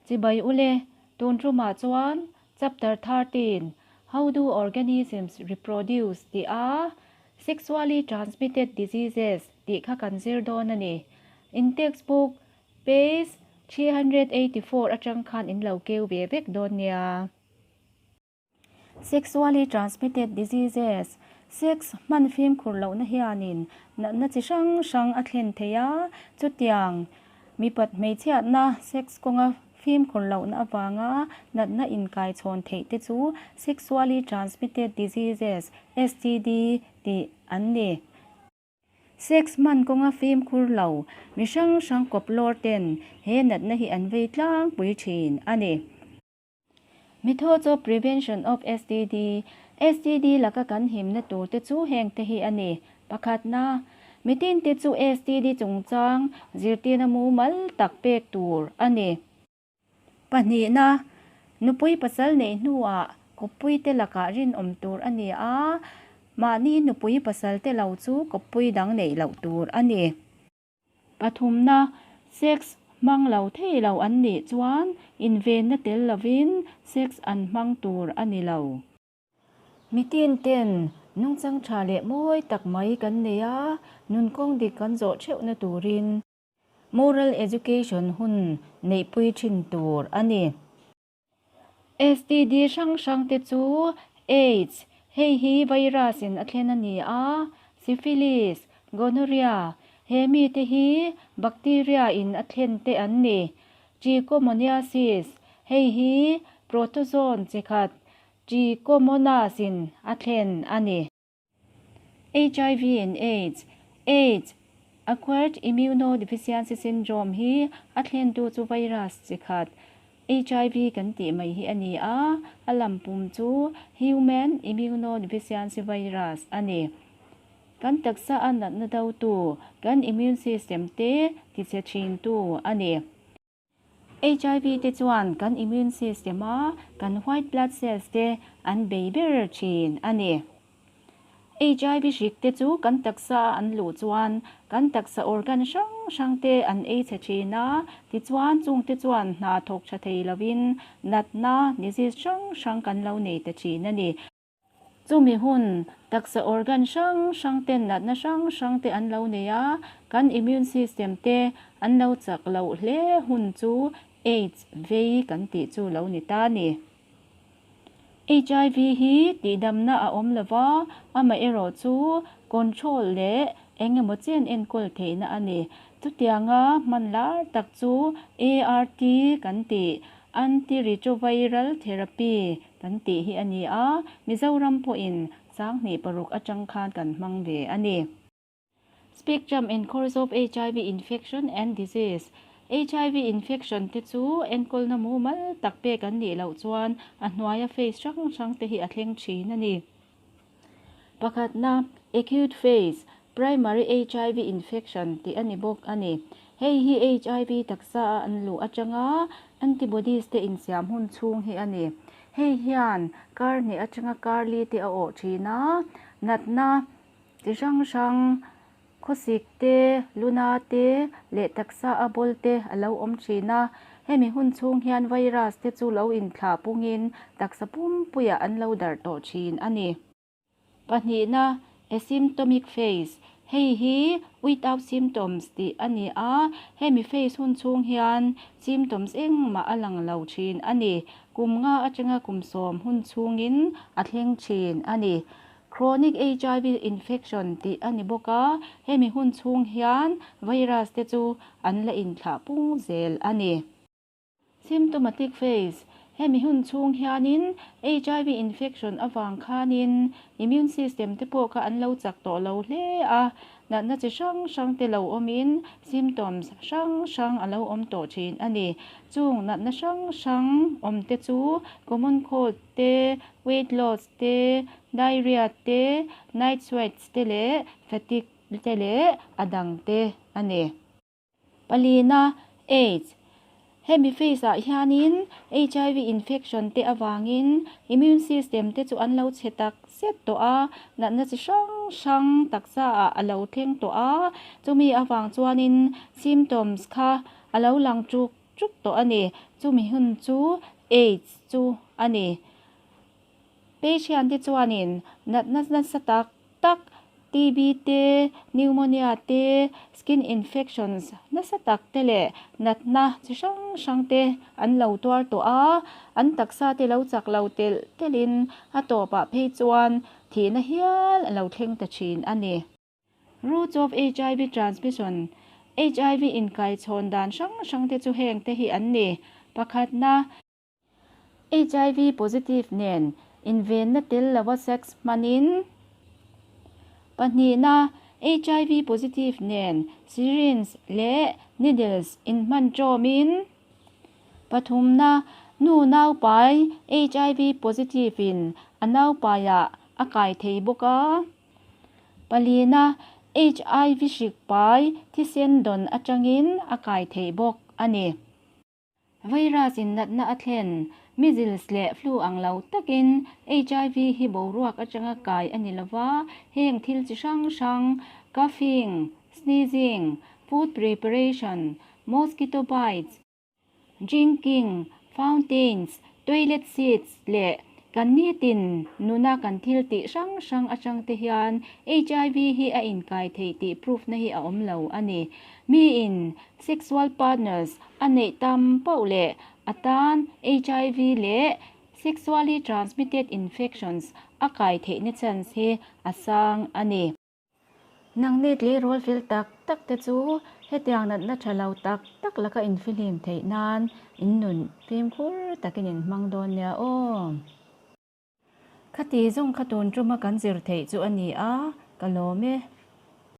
Chibai ule, tun tumah chuan Chapter 13, How do organisms reproduce tih a Sexually transmitted diseases tih kha kan zir dawn a ni. In textbook page 384 atang khan in lo keu ve vek dawn nia. Sexually transmitted diseases, Sex hman fimkhur lohna hianin natna chi hrang hrang a thlen thei a, chutiang mipat hmeichhiatna sex kawnga fimkhur lohna avanga natna inkaichhawn theih te chu sexually transmitted diseases, STD, tih an ni. Sex hman kawnga fimkhur lo mi hrang hrang kawp lawr ten he natna hi an vei tlangpui thin a ni. Methods of prevention of STD, STD laka kan himna tur te chu heng te hi a ni. Pakhatna, mitin te chu STD chungchang zirtirna mumal tak pek tur a ni. Pahnihna, nupui pasal neih hnuah kawppui te lakah rinawm tur a ni a, mahni nupui pasal te lo chu kawppui dang neih loh tur a ni. Pathumna, sex hmang lo thei lo an nih chuan invenna tel lovin sex an hmang tur a ni lo. Mitin ten nungchang tha leh mawi tak mai kan nei a, nun kawng dik kan zawh theuhna turin moral education hun neihpui thin tur a ni. STD hrang hrang te chu AIDS, hei hi virus in a thlen a ni a, syphilis, gonorrhea, he mi te hi bacteria in a thlen te an ni, trichomoniasis, hei hi protozoan chi khat trichomonas in a thlen a ni. HIV and AIDS, AIDS, Acquired Immunodeficiency Syndrome, hi a thlentu chu virus chi khat, HIV kan tih mai hi a ni a, a lam pum chu Human Immunodeficiency Virus a ni. Kan taksa a natna dotu, kan immune system te tichhe thintu a ni. HIV te chuan kan immune system a kan white blood cells te an bei ber thin a ni. HIV hrik te chu kan taksa a an luh chuan kan taksa organ hrang hrang te an ei chhe thin a, tichuan chung te chuan hna thawk tha thei lovin natna, disease, hrang hrang kan lo nei ta thin a ni. Chumi hun, taksa organ hrang hrang ten natna hrang hrang te an lo nei a, kan immune system te an lo chak loh hle hun chu AIDS vei kan tih chu lo ni ta ni. HIV hi tihdamna a awm lo va, amaherawh chu control leh eng emaw chen enkawl theihna a ni. Chutianga hman lar tak chu ART kan tih, Antiretroviral therapy, Kan tih hi a ni a, Mizoram pawhin 2006 atang khan kan hmang ve a ni. Spectrum and course of HIV infection and disease, HIV infection te chu enkawlna mumal tak pek an nih loh chuan a hnuaia phase hrang hrang te hi a thleng thin a ni. Pakhatna, acute phase, primary HIV infection tih a ni bawk a ni. Hei hi HIV taksa a an luh atanga antibodies te insiam hun chhung hi a ni. Hei hian kar hnih atanga kar li te a awh thin a, natna chi hrang hrang, khawsik te, luna te leh taksa a bawl te a lo awm thin a. Hemi hun chhung hian virus te chu lo inthlah pungin taksa pumpuiah an lo darh tawh thin a ni. Pahnihna, asymptomic phase, Hei hi without symptoms tih a ni a, hemi phase hun chhung hian symptoms engmah a lang lo thin a ni. Kum nga atanga kum sawm hun chhungin a thleng thin a ni. Chronic HIV infection tih a ni bawk a, hemi hun chhung hian virus te chu an la inthlah pung zel a ni. Symptomatic phase, Hemi hun chhung hianin HIV infection avang khanin immune system te pawh kha an lo chak tawh lo hle a, natna chi hrang hrang te lo awmin symptoms hrang hrang a lo awm tawh thin a ni. Chung natna hrang hrang awm te chu common cold te, weight loss te, diarrhea te, night sweats te leh fatigue te leh a dang te a ni. Palina, AIDS, Hemi phase ah hianin HIV infection te avangin immune system te chu an lo chhe tak zet tawh a, natna chi hrang hrang taksa ah a lo thleng tawh a, chumi avang chuanin symptoms kha a lo lang tuk. chuk tawh a ni. Chumi hun chu AIDS chu a ni. Patient te chuanin natna nasa tak tak, TB te, pneumonia te, skin infections nasa tak te leh natna chi hrang hrang te an lo tuar tawh a, an taksa te lo chak lo telh telhin a tawpah phei chuan thihna hial a lo thleng ta thin a ni. Routes of HIV transmission, HIV inkaichhawn dan hrang hrang te chu heng te hi an ni. Pakhatna, HIV positive nen invenna tel lova sex hmanin. Pahnihna, HIV positive nen syringe leh needles inhman ṭawmin. Pathumna, nu naupai HIV positive in a naupaiah a kai thei bawk a. Palina, HIV hrik pai thisen dawn atangin a kai theih bawk a ni. Virus in natna a thlen, measles leh flu ang lo takin HIV hi boruak atanga kai a ni lova, heng thil chi hrang hrang, coughing, sneezing, food preparation, mosquito bites, Drinking fountains, toilet seats leh kan nitin nuna kan thil tih hrang hrang atang te hian HIV hi a inkai theih tih proof na hi a awm lo a ni. Miin sexual partners a neih tam poh leh a tan HIV leh sexually transmitted infections a kai theihna chance hi a sang a ni. Nangni tleirawl fel tak tak te chu hetiang natna tha lo tak tak laka infihlim theih nan in nun fimkhur takin in hmang dawn nia aw. Khati zawng kha tun tuma kan zir theih chu a ni a, ka lawm e.